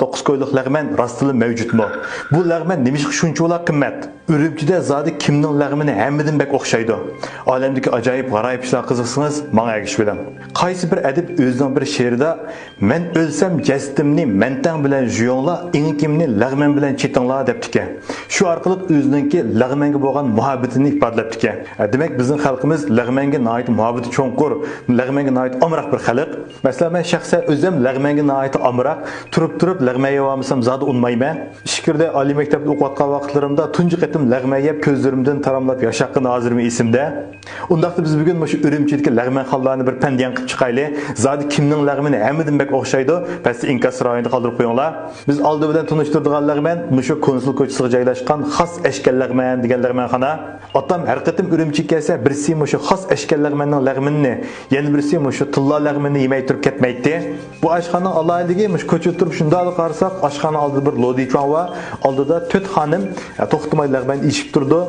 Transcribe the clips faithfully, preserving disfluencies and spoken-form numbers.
توققۇز كويلۇق لەغمەن راستتىنلا مەۋجۇتمۇ؟ بۇ لەغمەن نېمىشقا شۇنچىۋالا قىممەت؟ ئۈرۈمچىدە زادى كىمنىڭ لەغمىنى ھەممىدىن بەك ئوخشايدۇ؟ ئالەمدىكى ئاجايىپ غارايىپ ئىشلارغا قىزىقسىڭىز، ماڭا ئەگىشىۋېلىڭ. قايسى بىر ئەدىب ئۆزىنىڭ بىر شېئىرىدا، «مەن ئۆلسەم، جەسىتىمنى مەنتەڭ بىلەن يۇيۇڭلار، ئېڭىكىمنى لەغمەن بىلەن چېتىڭلار» دەپتىكەن. شۇ ئارقىلىق ئۆزىنىڭكى لەغمەنگە بولغان مۇھەببىتىنى ئىپادىلەپتىكەن. دېمەك، بىزنىڭ خەلقىمىز لەغمەنگە ناھايىتى مۇھەببىتى چوڭقۇر، لەغمەنگە ناھايىتى ئامراق بىر خەلق. مەسىلەن، مەن شەخسەن ئۆزۈم لەغمەنگە ناھايىتى ئامراق، تۇرۇپ-تۇرۇپ لەغمەن يەۋالمىسام زادى ئۇنىمايمەن. ئىچكىرىدە ئالىي مەكتەپتە ئوقۇۋاتقان ۋاقىتلىرىمدا تۇنجى قېتىم لەغمەن يەپ، كۆزلىرىمدىن تاراملاپ ياش ئاققىنى ھازىرمۇ ئېسىمدە. ئۇنداقتا بىز بۈگۈن مۇشۇ ئۈرۈمچىدىكى لەغمەنخانىلارنى بىر پەندىيان قىلىپ چىقايلى. زادى كىمنىڭ لەغمىنى ھەممىدىن بەك ئوخشايدۇ؟ پەستە ئىنكاس رايونىدا قالدۇرۇپ قويۇڭلار. بىز ئالدى بىلەن تونۇشتۇرىدىغان لەغمەن مۇشۇ كونسۇل كوچىسىغا جايلاشقان خاس ئەشكەل لەغمەن دېگەن لەغمەنخانا. ئاتام ھەر قېتىم ئۈرۈمچىگە كەلسە، بىرسى مۇشۇ خاس ئەشكەل لەغمەننىڭ لەغمىنىنى، يەنە بىرسى مۇشۇ تىللا لەغمىنىنى يېمەي تۇرۇپ كەتمەيتتى. بۇ ئاشخانىنىڭ ئالاھىدىلىكى مۇشۇ كوچىدا تۇرۇپ شۇنداقلا قارىساق، ئاشخانا ئالدىدا بىر لودىچۇاڭ بار، ئالدىدا تۆت خانىم، ئە، توختىماي لەغمەن ئېشىپ تۇرىدۇ.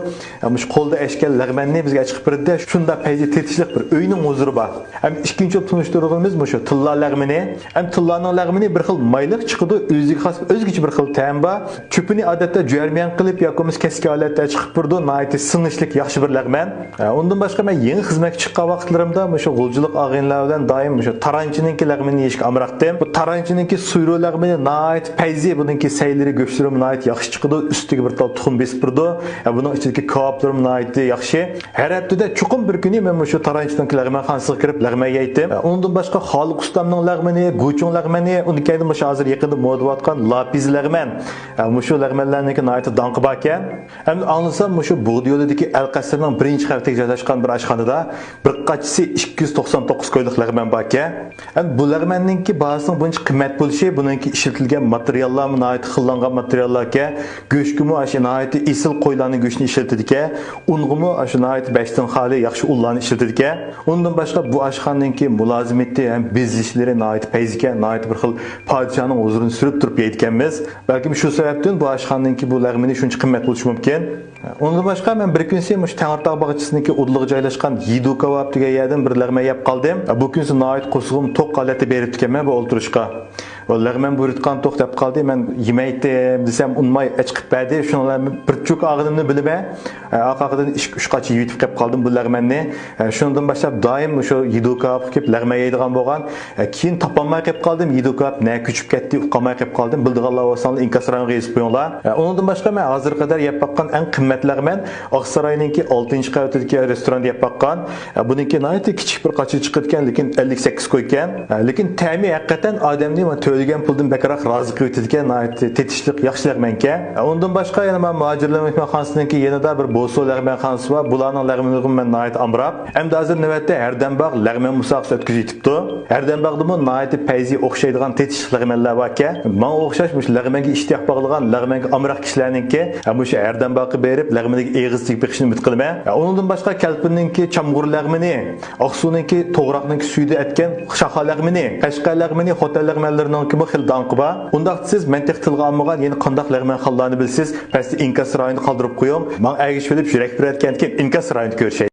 ئە، مۇشۇ قولدا ئەشكەل لەغمەننى بىزگە ئەچىقىپ بېرىدۇ. شۇنداق پەيزى تېتىشلىق بىر ئۆينىڭ ھۇزۇرى بار. ھەم ئىككىنچى بولۇپ تونۇشتۇرغىنىمىز مۇشۇ تىللا لەغمىنى. ھەم تىللانىڭ لەغمىنى بىر خىل مايلىق چىقىدۇ، ئۆزىگە خاس، ئۆزگىچە بىر خىل تەمى بار. چۆپىنى ئادەتتە جۈەرمىيان قىلىپ ياكى بولمىسا كەسكى ھالەتتە چىقىپ بېرىدۇ، ناھايىتى سىڭىشلىك، ياخشى بىر لەغمەن. ئە، ئۇندىن باشقا مەن يېڭى خىزمەتكە چىققان ۋاقىتلىرىمدا مۇشۇ غۇلجىلىق ئاغىنىلەر بىلەن دائىم مۇشۇ تارانچىنىڭكى لەغمىنى يېيىشكە ئامراقتىم. بۇ تارانچىنىڭكى سۇيرۇ لەغمىنى ناھايىتى پەيزى، بۇنىڭكى سەيلىرى، گۆشلىرىمۇ ناھايىتى ياخشى چىقىدۇ، ئۈستىگە بىر تال تۇخۇم بېسىپ بېرىدۇ. ئە، بۇنىڭ ئىچىدىكى كاۋاپلىرىمۇ ناھايىتى ياخشى. ھەر ھەپتىدە چوقۇم بىر كۈنى مەن مۇشۇ تارانچىنىڭكى لەغمەنخانىسىغا كىرىپ لەغمەن يەيتتىم. ئۇنىڭدىن باشقا خالىق ئۇستامنىڭ لەغمىنى، گۇچۇڭ لەغمىنى، ئۇنىڭ كەينىدىن مۇشۇ ھازىر يېقىندا مودا بولۇۋاتقان لاپىز لەغمەن. مۇشۇ لەغمەنلەرنىڭكى ناھايىتى داڭقى باركەن. ئەمدى ئاڭلىسام، مۇشۇ بۇغدا يولىدىكى ئەل قەسىرنىڭ بىرىنچى قەۋىتىگە جايلاشقان بىر ئاشخانىدا بىر قاچىسى ئىككى يۈز توقسان توققۇز كويلۇق لەغمەن باركەن. ئەمدى بۇ لەغمەننىڭكى باھاسىنىڭ بۇنچە قىممەت بولۇشى، بۇنىڭكى ئىشلىتىلگەن ماتېرىياللارمۇ ناھايىتى خىللانغان ماتېرىياللاركەن. گۆشكىمۇ ئاشۇ ناھايىتى ئېسىل قويلارنىڭ گۆشىنى ئىشلىتىدىكەن. ئۇنغىمۇ ئاشۇ ناھايىتى بەشتىن خالىي ياخشى ئۇنلارنى ئىشلىتىدىكەن. ئۇندىن باشقا بۇ ئاشخانىنىڭكى مۇلازىمىتى ھەم بېزىشلىرى ناھايىتى پەيزىكەن، ناھايىتى بىر خىل پادىشاھنىڭ ھۇزۇرىنى سۈرۈپ تۇرۇپ يەيدىكەنمىز. بەلكىم شۇ سەۋەبتىن بۇ ئاشخانىنىڭكى بۇ لەغمىنى شۇنچە قىممەت بولۇشى مۇمكىن. ئۇندىن باشقا مەن بىر كۈنسى مۇشۇ تەڭرىتاغ باغچىسىنىڭكى ئۇدۇلغا جايلاشقان يىدۇ كاۋاپ دېگەن يەردىن بىر لەغمەن يەپ قالدىم. بۇ كۈنسى ناھايىتى قورسىقىم توق ھالەتتە بېرىپتىكەنمەن بۇ ئولتۇرۇشقا. لەغمەن بۇيرۇتقان توق دەپ قالدى. مەن يېمەيتتىم دېسەم ئۇنىماي ئەچىقىپ بەردى. شۇنىڭ بىلەن بىر چوكا ئاغىنىمنى بىلىمەن. ئارقا ئارقىدىن ئىككى ئۈچ قاچا يېيىۋېتىپ قېلىپ قالدىم بۇ لەغمەننى. شۇنىڭدىن باشلاپ دائىم شۇ يىدۇ كاۋاپقا كېلىپ لەغمەن يەيدىغان بولغان. كېيىن تاپالماي قېلىپ قالدىم، يىدۇ كاۋاپ نەگە كۆچۈپ كەتتى، ئۇقالماي قېلىپ قالدىم. بىلىدىغانلار بولساڭلار ئىنكاس رايونىغا يېزىپ قويۇڭلار. ئۇنىڭدىن باشقا مەن ھازىرغا قەدەر يەپ باققان ئەڭ قىممەت لەغمەن ئاقساراينىڭكى ئالتىنچى قەۋىتىدىكى رېستوراندا يەپ باققان. بۇنىڭكى ناھايىتى كىچىك بىر قاچا چىقىدىكەن، لېكىن ئەللىك سەككىز كويكەن. لېكىن تەمى ھەقىقەتەن ئادەمنى تۆلىگەن پۇلدىن بەكرەك رازى قىلىۋېتىدىكەن، ناھايىتى تېتىشلىق، ياخشى لەغمەنكەن. ئۇنىڭدىن باشقا يەنە مانا مۇھاجىرلار مېھمانخانىسىنىڭكى يېنىدا بىر بوسو لەغمەنخانىسى بار. بۇلارنىڭ لەغمىنىغىمۇ مەن ناھايىتى ئامراق. ئەمدى ھازىر نۆۋەتتە ھەردەمباغ لەغمەن مۇسابىقىسى ئۆتكۈزۈۋېتىپتۇ. ھەردەمباغدىمۇ ناھايىتى پەيزى ئوخشايدىغان تېتىشلىق لەغمەنلەر باركەن. ماڭا ئوخشاش مۇشۇ لەغمەنگە ئىشتىياق باغلىغان، لەغمەنگە ئامراق كىشىلەرنىڭكى، ھە، مۇشۇ ھەردەمباغقا بېرىپ، لەغمىنىگە ئېغىز تېگىپ بېقىشىنى ئۈمىد قىلىمەن. ھە، ئۇنىڭدىن باشقا كەلپىننىڭكى چامغۇر لەغمىنى، ئاقسۇنىڭكى توغراقنىڭكى سۈيىدە ئەتكەن شاخا لەغمىنى، قەشقەر لەغمىنى، خوتەن لەغمەنلىرىنىڭكىمۇ خېلى داڭقى بار. ئۇنداقتا سىز مەن تېخى تىلغا ئالمىغان يەنە قانداق لەغمەنخانىلارنى بىلىسىز؟ پەستە ئىنكاس رايونىدا قالدۇرۇپ قويۇڭ. ماڭا ئەگىشىۋېلىپ يۈرەك بېرىۋەتكەندىكىن ئىنكاس رايونىدا كۆرۈشەيلى.